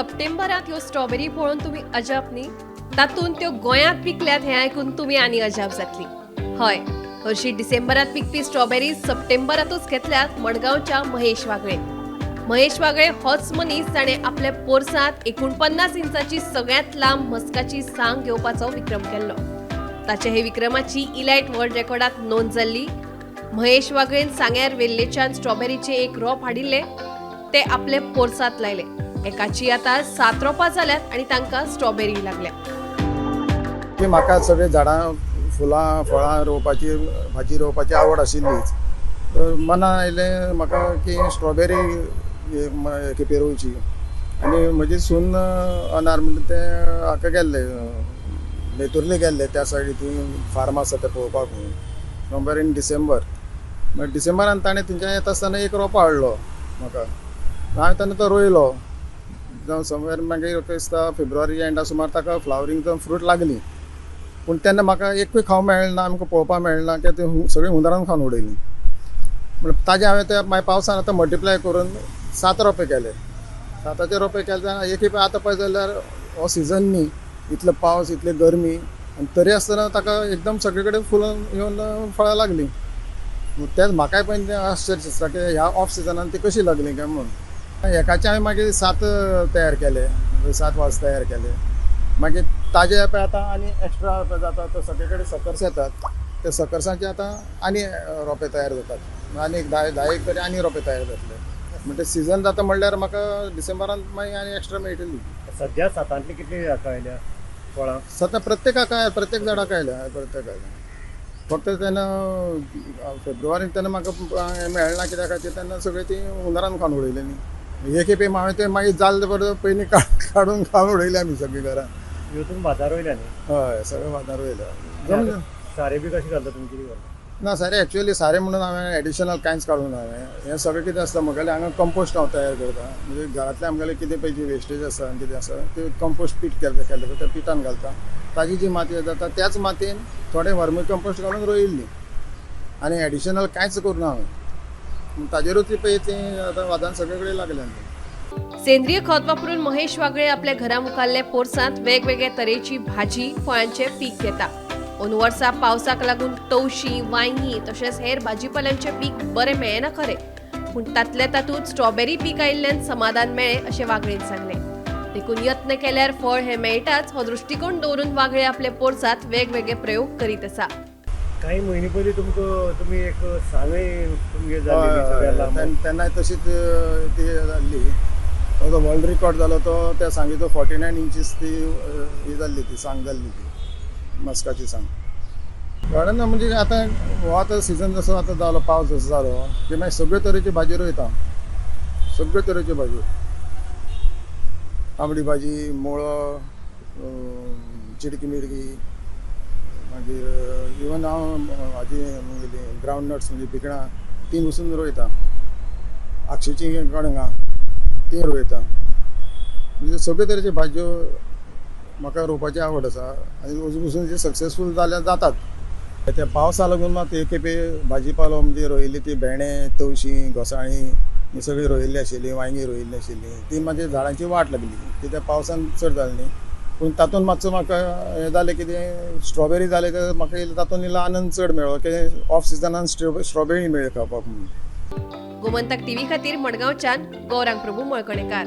सप्टेंबरांत ह्यो स्ट्रॉबेरी पळोवन तुमी अजाप न्ही? तातूंत त्यो गोंयांत पिकल्यात हें आयकून तुमी आनी अजाप जातली. हय, हरशीं डिसेंबरांत पिकपी स्ट्रॉबेरी सप्टेंबरांतूच घेतल्यात मडगांवच्या महेश वागळे. महेश वागळे होच मनीस जाणें आपल्या पोरसांत 49 इंचाची सगळ्यांत लांब म्हस्काची सांग घेवपाचो विक्रम केल्लो. ताच्या हे विक्रमाची इलायट वर्ल्ड रेकॉर्डात नोंद जाल्ली. महेश वागळेन सांग्यार वेल्लेच्यान स्ट्रॉबेरीचे एक रोप हाडिल्ले, ते आपले पोरसांत लायले. एकाची आतां 7 रोपां जाल्यात आनी तांकां स्ट्रॉबेरी लागल्या. की म्हाका सगळीं झाडां, फुलां, फळां रोवपाची, भाजी रोवपाची आवड आशिल्लीच. तर मनान आयलें म्हाका की स्ट्रॉबेरी खेपे रोवची. आनी म्हजी सून अनार म्हणटा तें हाका गेल्लें, बेतुर्ले गेल्ले, त्या सायडी थंय फार्म आसा तें पळोवपाक म्हणून, समवेर इन डिसेंबर. मागीर डिसेंबरान ताणें थंयच्यान येता आसतना एक रोंपो हाडलो म्हाका, हांवें तेन्ना तो रोयलो. जावं समवेर मागीर दिसता फेब्रुवारी एंडा सुमार ताका फ्लावरींग जावन फ्रूट लागली. पूण तेन्ना म्हाका एकूय खावंक मेळ्ळें ना, आमकां पळोवपाक मेळ्ळें ना, कित्याक ती सगळीं हुंदरान खावन उडयलीं. म्हण ताजें हांवें ते मागीर पावसान आतां मल्टिप्लाय करून 7 रोंपे केले. 7 रोंपे केले तेन्ना एक खेपे आतां पळय जाल्यार हो सिजन न्ही, इतलो पावस, इतली गरमी, आनी तरी आसतना ताका एकदम सगळे कडेन फुलां येवन फळां लागलीं. तेंच म्हाकाय पण तें आश्चर्य दिसता की ह्या ऑफ सिजनान ती कशी लागली काय म्हणून. एकाचे हांवें मागीर 7 तयार केले, 7 वाज तयार केले. मागीर ताजे पळय आतां आनी एक्स्ट्रा पळय जाता तो सगळे कडेन सकर्स येतात, ते सकर्साचे आतां आनी रोंपे तयार जातात, आनी एक 10 एक तरी आनी रोंपे तयार जातले. म्हणटा सिजन जाता म्हणल्यार म्हाका डिसेंबरान मागीर आनी एक्स्ट्रा मेळटली. सद्या सातांतली कितली हाका आयल्या फळां? सद्या प्रत्येकाक प्रत्येक झाडाक आयल्या, प्रत्येकाक. फक्त तेन्ना फेब्रुवारीन तेन्ना म्हाका मेळना कित्या खातीर तेन्ना सगळीं ती हुंदरान खावन उडयली न्ही. एक खेपे हांवें तें मागीर जालें बरें पयलीं काडून खावन उडयलें आमी सगळीं घरान. ह्यो तुमी बाजार वयल्या न्ही? हय, सगळें बाजार वयल्या. सारें बी कशें घालता तुमी, कितें घालता? ना, सारें एक्चुअली सारें म्हणून हांवें एडिशनल कांयच काडूंक ना हांवें. हें सगळें कितें आसता म्हगेलें हांगा कंपोस्ट हांव तयार करता. म्हणजे घरांतलें आमगेलें कितें पयलीं वेस्टेज आसा आनी कितें आसा तें कंपोस्ट पीठ केल्लें त्या पिठान घालता. ताजी जी माती जाता त्याच मातयेन थोडें वर्मी कंपोस्ट घालून रोयिल्ली, आनी एडिशनल कांयच करूं ना हांवें. ताजेरूच ती पळय ती आतां वादान सगळे कडेन लागल्या. सेंद्रीय खत वापरून महेश वागळे आपल्या घरा मुखाल्ले पोरसांत वेगवेगळे तरेची भाजी, फळांचे पीक घेता. अंदू वर्सा पावसाक लागून तवशीं, वांयगीं तशेंच हेर भाजीपाल्यांचें पीक बरें मेळना खरें, पूण तातल्या तातूंत स्ट्रॉबेरी पीक आयिल्ल्यान समाधान मेळ्ळें अशें वागळेन सांगलें. देखून यत्न केल्यार फळ हें मेळटाच हो दृश्टिकोण दवरून वागळे आपल्या पोरसांत वेगवेगळे प्रयोग करीत आसा. काही म्हयने पयलीं तुमकां तुमी एक सांगय तुमगे जाल्ली, तेन्नाय तशीच ती जाल्ली. तो वर्ल्ड रिकॉर्ड जालो तो त्या सांगेचो 49 इंचीस ती ही जाल्ली, ती सांग जाल्ली, ती मस्काची सांग. गार्डन म्हणजे आतां हो आतां सिजन जसो आतां जालो, पावस जसो जालो की मागीर सगळे तरेची भाजी रोयता, सगळे तरेच्यो भाजयो, तांबडी भाजी, मुळो, चिडकी मिडकी, मागीर इवन हांव भाजी म्हगेली ग्रावंड नट्स म्हणजे पिकणां तीं पसून रोयता, आक्षेचीं कणगां तीं रोयता. म्हणजे सगळे तरेच्यो भाजयो म्हाका रोवपाची आवड आसा आनी अजून पसून ती सक्सेसफूल जाल्यार जातात. त्या पावसा लागून मात एक खेपे भाजीपालो म्हणजे रोयिल्ली ती भेंडे, तवशीं, घोसाळीं ही सगळीं रोयिल्ली आशिल्ली, वांयगीं रोयिल्ली आशिल्ली, ती म्हाजी झाडांची वाट लागली कित्याक पावसान चड जाली न्ही. पूण तातूंत मातसो म्हाका हें जालें कितें, स्ट्रॉबेरी जालें तर म्हाका तातूंत इल्लो आनंद चड मेळ्ळो की ऑफ सिजनान स्ट्रॉबेरी मेळ्ळी खावपाक म्हणून. गोमंतक टीव्ही खातीर मडगांवच्यान गौरांग प्रभू मळकणेकार.